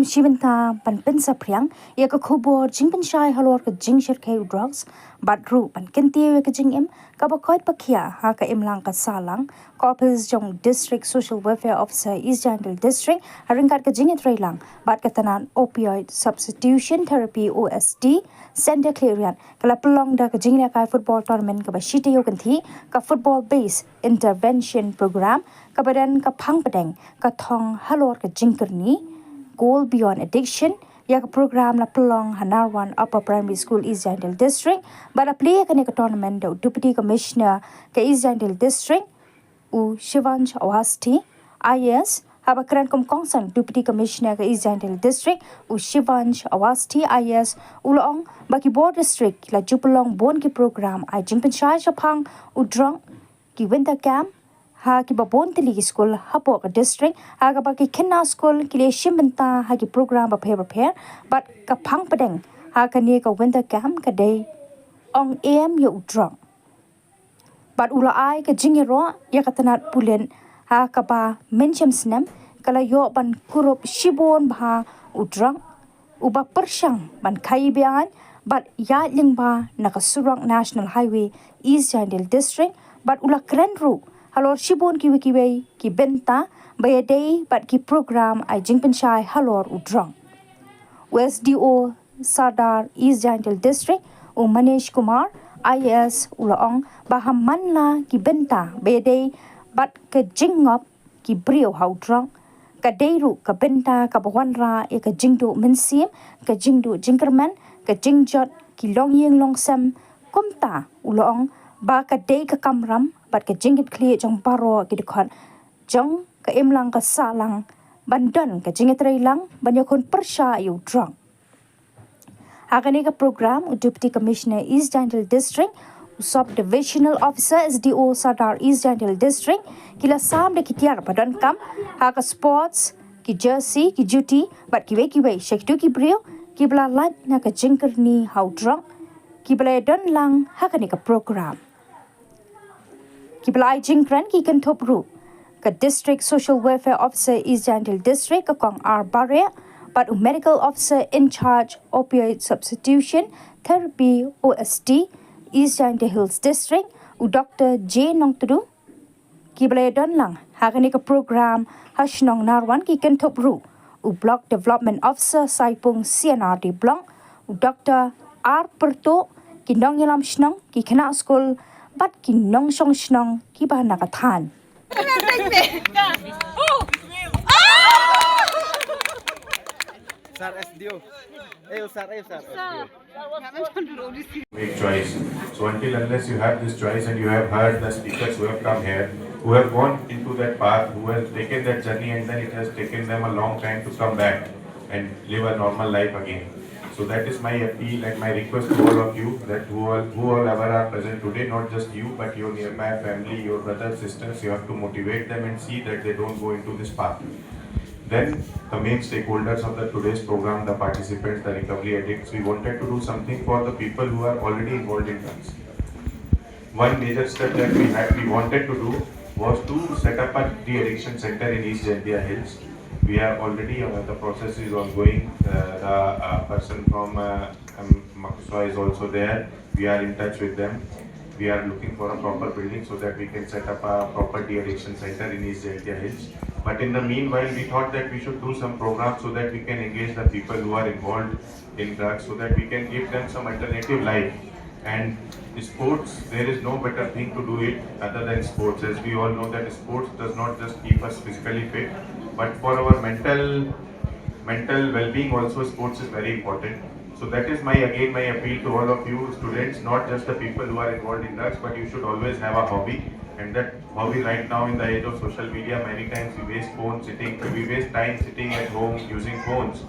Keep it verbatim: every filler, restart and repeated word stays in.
Shi bynta ban pynsaphriang ïa ka khubor jingpynshai halor ka jingshyrkhei u drugs bad ruh ban kyntiew ïa ka jingim kaba koit ba khiah ha ka imlang ka sahlang, ka ophis jong District Social Welfare Officer East Jaintia District ha ryngkat ka jingïatreilang bad ka tnat Opioid Substitution Therapy, O S T, Centre Khliehriat ka la pynlong da ka jingïalehkai football tournament kaba shi taïew kynthih, ka Football Based Intervention Programme, kaba don ka phang pdeng ka thong halor ka jingkyrni Goal Beyond Addiction. Ïa ka program la pynlong ha Narwan Upper Primary School, East Jaintia District, bad la plie ïa kane ka tournament da u Deputy Commissioner ka East Jaintia District, u Shivansh Awasthi, I A S. Haba kren kum kongsan Deputy Commissioner ka East Jaintia District, u Shivansh Awasthi, I A S, u la ong ba ki bor district ki la ju pynlong bun ki program ai jingpynshai shaphang u drok, ki winter camp ha kiba bun tylli ki skul hapoh ka district, ha kaba ki khynnah skul ki la shim bynta ha ki program bapher bapher, bad ka phang pdeng ha kane ka winter camp ka dei ong em ïa u drok. Bad u la ai ka jingïaroh ïa ka tnat pulit, ha kaba mynshem snem ka la ïoh ban kurup shibun bha u drok uba pyrshang ban khaii beaiñ bad ïaid lyngba na ka surok National Highway East Jaintia District, bad u la kren ruh halor shibun kiwei kiwei ki bynta ba ïadei bad ki program ai jingpynshai halor u drok. U S D O Sadar East Jaintia District, u Manish Kumar, I A S, u la ong ba ha man la ki bynta ba ïadei bad ka jingngop ki briew ha u drok, ka dei ruh ka bynta kaba wanrah ïa ka jingduh mynsiem, ka jingduh jingkyrmen, ka jingjot ki longïing longsem. Kumta u la ong ba ka dei ka kamram bad ka jingkitkhlieh jong baroh ki dkhot jong ka imlang ka sahlang ban don ka jingïatreilang ban ïakhun pyrshah ïa u drok. Ha kane ka program, u Deputy Commissioner East Jaintia District, u Sub Divisional Officer, S D O Sadar East Jaintia District, ki la sam da ki tiar ba donkam ha ka sports, ki jersey, ki juti bad kiwei kiwei sha kito ki briew kiba la lait na ka jingkyrni ha u drok, kiba la ïadon lang ha kane ka program. Kiba la ai jingkren ki kynthup ruh ka District Social Welfare Officer East Jaintia District, ka Kong R Bareh, bad u Medical Officer in Charge Opioid Substitution Therapy, O S T, East Jaintia Hills District, u Doctor J Nongtdu. Kiba la ïadon lang ha kane ka program ha shnong Narwan ki kynthup ruh u Block Development Officer Saipung C N R D Block, u Doctor R Pyrtuh, ki nongïalam shnong, ki khynnah skul bad ki nongshong shnong kiba na ka thaiñ. Sir S D O. Eh, sir, eh, sir S D O. Make choice. So until unless you have this choice and you have heard the speakers who have come here, who have gone into that path, who have taken that journey and then it has taken them a long time to come back and live a normal life again. So that is my appeal and my request to all of you that who all, who all ever are present today, not just you, but your nearby family, your brothers, sisters, you have to motivate them and see that they don't go into this path. Then the main stakeholders of the today's program, the participants, the recovery addicts, we wanted to do something for the people who are already involved in drugs. One major step that we had, we wanted to do was to set up a de-addiction center in East Jaintia Hills. We are already, uh, the process is ongoing. Uh, the, uh, person from, uh, um, Makuswa is also there. We are in touch with them. We are looking for a proper building so that we can set up a proper de-addiction center in East Jaintia Hills. But in the meanwhile, we thought that we should do some programs so that we can engage the people who are involved in drugs, so that we can give them some alternative life. And sports, there is no better thing to do it other than sports. As we all know that sports does not just keep us physically fit, but for our mental, mental well-being also, sports is very important. So that is my, again, my appeal to all of you students, not just the people who are involved in drugs, but you should always have a hobby. And that hobby right now in the age of social media, many times we waste phone sitting, we waste time sitting at home using phones.